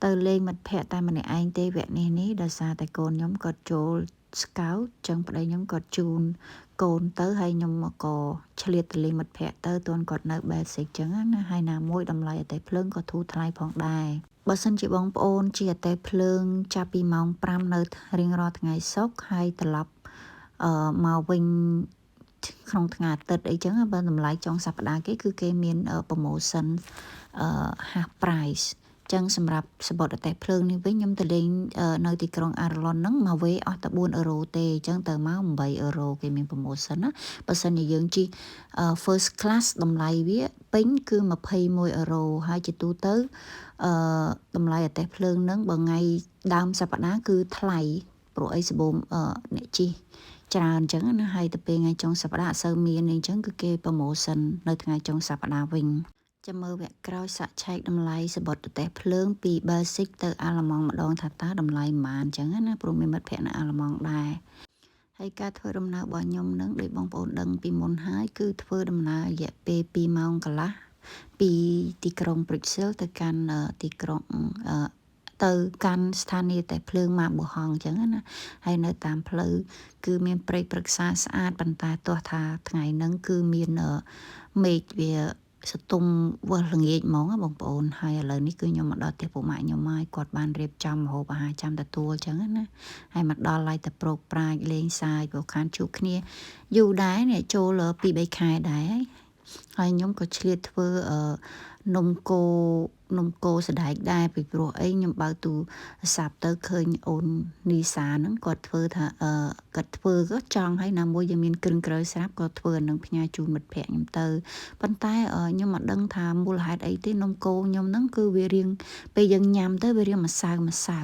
ទៅលេងមិត្តភ័ក្តិតែម្នាក់ឯងទេវគ្គនេះនេះដោយសារតែកូនខ្ញុំគាត់ចូល scout ចឹងប្តីខ្ញុំគាត់ជូនកូនទៅហើយខ្ញុំក៏ឆ្លៀតទៅលេងមិត្តភ័ក្តិទៅទាន់គាត់នៅ Belgique ចឹងណាហើយណាមួយតម្លៃរទេះភ្លើងក៏ធូរថ្លៃផងដែរបើសិនជាបងប្អូនជិះរទេះភ្លើងចាប់ពីម៉ោង5នៅរៀងរាល់ថ្ងៃសុក្រហើយត្រឡប់អឺមកវិញក្នុងថ្ងៃអាទិត្យអីចឹងបើតម្លៃចុងសប្តាហ៍គេគឺគេមាន promotion អឺ half price ចឹងសម្រាប់សំបុត្ររទេះភ្លើងនេះវិញខ្ញុំទៅលេងនៅទីក្រុងអារឡុនហ្នឹងមកវេអស់តែ4អឺរ៉ូទេអញ្ចឹងទៅមក8អឺរ៉ូគេមាន promotion ណាបើសិនជាយើងជិះ first class តម្លៃវាពេញគឺ21អឺរ៉ូហើយជាទូទៅអឺតម្លៃរទេះភ្លើងហ្នឹងបើថ្ងៃដើមសប្តាហ៍គឺថ្លៃព្រោះអីសម្បូរអ្នកជិះច្រើនអញ្ចឹងណាហើយទៅពេលថ្ងៃចុងសប្តាហ៍អត់សូវមានអីចឹងគឺគេ promotion នៅថ្ងៃចុងសប្តាហ៍វិញចាំមើលវគ្គក្រោយសាក់ឆែកតម្លៃសំបុត្ររទេះភ្លើងពី Belgique ទៅអាល្លឺម៉ង់ម្ដងថាតើតម្លៃប៉ុន្មានអញ្ចឹងណាព្រោះមានមិត្តភ័ក្តិនៅអាល្លឺម៉ង់ដែរហើយការធ្វើដំណើររបស់ខ្ញុំនឹងដូចបងប្អូនដឹងពីមុនហើយគឺធ្វើដំណើររយៈពេល2ម៉ោងកន្លះពីទីក្រុងប្រុចសែលទៅកាន់ទីក្រុងទៅកាន់ស្ថានីយ៍តែភ្លើងម៉ាប៊ូហងអញ្ចឹងណាហើយនៅតាមផ្លូវគឺមានព្រៃព្រឹក្សាស្អាតប៉ុន្តែទោះថាថ្ងៃហ្នឹងគឺមានមេឃវាសតុំវិលល្ងាចហ្មងបងប្អូនហើយឥឡូវនេះគឺខ្ញុំមកដល់ផ្ទះពួកម៉ាក់ខ្ញុំហើយគាត់បានរៀបចំម្ហូបអាហារចាំទទួលអញ្ចឹងណាហើយមកដល់ហើយតែប្រោកប្រាជ្ញលេងសើចព្រោះខានជួបគ្នាយូរដែរនេះចូល2 3ខែដែរហើយខ្ញុំក៏ឆ្លៀតធ្វើអឺនំគោនំគោសណ្ដែកដែរពីព្រោះអីខ្ញុំបើកទូរស័ព្ទទៅឃើញអូននីសាហ្នឹងគាត់ធ្វើថាអឺគាត់ធ្វើក៏ចង់ហើយណាមួយយើងមានគ្រឿងក្រៅស្រាប់ក៏ធ្វើអានឹងផ្ញើជូនមិត្តភ័ក្ដិខ្ញុំទៅប៉ុន្តែខ្ញុំមិនដឹងថាមូលហេតុអីទេនំគោខ្ញុំហ្នឹងគឺវារៀងពេលយើងញ៉ាំទៅវារៀងម្សៅម្សៅ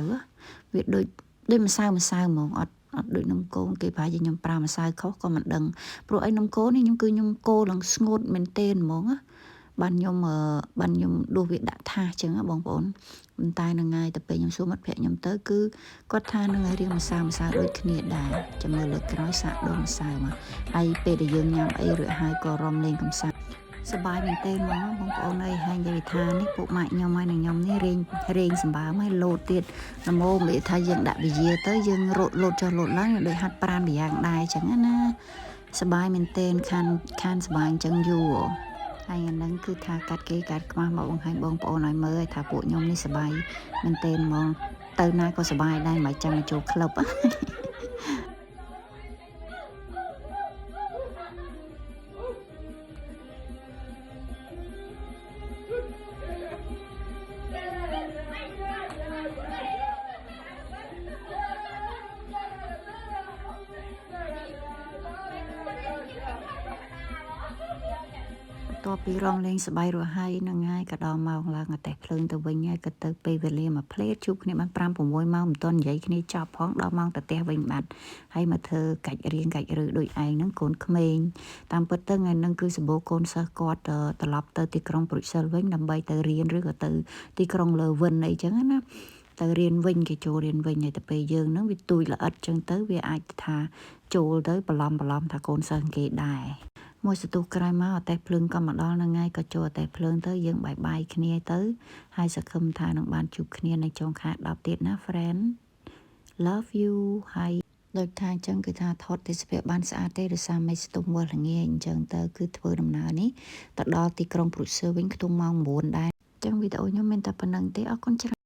វាដូចដូចម្សៅម្សៅហ្មងអត់អត់ដូចនំគមគេប្រហែលជាខ្ញុំប្រើម្សៅខុសក៏មិនដឹងព្រោះអីនំគោនេះខ្ញុំគឺខ្ញុំកូរឡើងស្ងួតមែនទែនហ្មងណាបានខ្ញុំបានខ្ញុំដួសវាដាក់ថាសចឹងបងប្អូនប៉ុន្តែនឹងថ្ងៃទៅពេលខ្ញុំសួរមិត្តភក្តិខ្ញុំទៅគឺគាត់ថានឹងឲ្យរៀងម្សៅម្សៅដូចគ្នាដែរចាំមើលលើកក្រោយសាកដូរម្សៅមកហើយពេលដែលយើងញ៉ាំអីរួចហើយក៏រំលេងកំសាន្តសប្បាយមែនទែនហ្មងបងប្អូនអើយហើយនិយាយថានេះពួកម៉ាក់ខ្ញុំហើយនឹងខ្ញុំនេះរែងរែងសម្បើមហើយលោតទៀតល្មមនិយាយថាយើងដាក់វិយាទៅយើងរត់លោតចុះលោតឡើងដូចហាត់ប្រានម្យ៉ាងដែរចឹងណាសប្បាយមែនទែនខានខានសប្បាយអញ្ចឹងយូរហើយអាហ្នឹងគឺថាកាត់គេកាត់ខ្មាស់មកបង្ហាញបងប្អូនឲ្យមើលថាពួកខ្ញុំនេះសប្បាយមែនទែនហ្មងទៅណាក៏សប្បាយដែរមិនចាំមកចូលក្លឹប បន្ទាប់ពីរំលេងសប្បាយរួចហើយនឹងហើយក៏ដល់ម៉ោងឡើងរទេះភ្លើងទៅវិញហើយក៏ទៅពេលវេលាមួយភ្លែតជួបគ្នាបាន5 6ម៉ោងមិនទាន់និយាយគ្នាចប់ផងដល់ម៉ោងទៅផ្ទះវិញបាត់ហើយមកធ្វើកាច់រៀងកាច់ឬដូចឯងហ្នឹងកូនក្មេងតាមពិតទៅថ្ងៃហ្នឹងគឺសម្បូរកូនសិស្សគាត់ត្រឡប់ទៅទីក្រុងប្រុចសែលវិញដើម្បីទៅរៀនឬក៏ទៅទីក្រុងលើវិនអីចឹងណាទៅរៀនវិញគេចូលរៀនវិញហើយទៅពេលយើងហ្នឹងវាទូចល្អិតចឹងទៅវាអាចថាចូលទៅបន្លំបន្លំថាកូនសិស្សគេដែរមួយសន្ទុះក្រោយមកអតេះភ្លើងក៏មកដល់ហ្នឹងហើយក៏ចូលអតេះភ្លើងទៅយើងបាយបាយគ្នាទៅហើយសង្ឃឹមថានឹងបានជួបគ្នានៅចុងខែ10ទៀតណា friend love you ហើយដូចថាអញ្ចឹងគឺថាថតទេសភាពបានស្អាតទេដោយសារមេឃស្ទុំវិលល្ងាចអញ្ចឹងទៅគឺធ្វើដំណើរនេះទៅដល់ទីក្រុងប្រុសសែលវិញខ្ទង់ម៉ោង9ដែរអញ្ចឹងវីដេអូខ្ញុំមានតែប៉ុណ្្នឹងទេអរគុណច្រើន។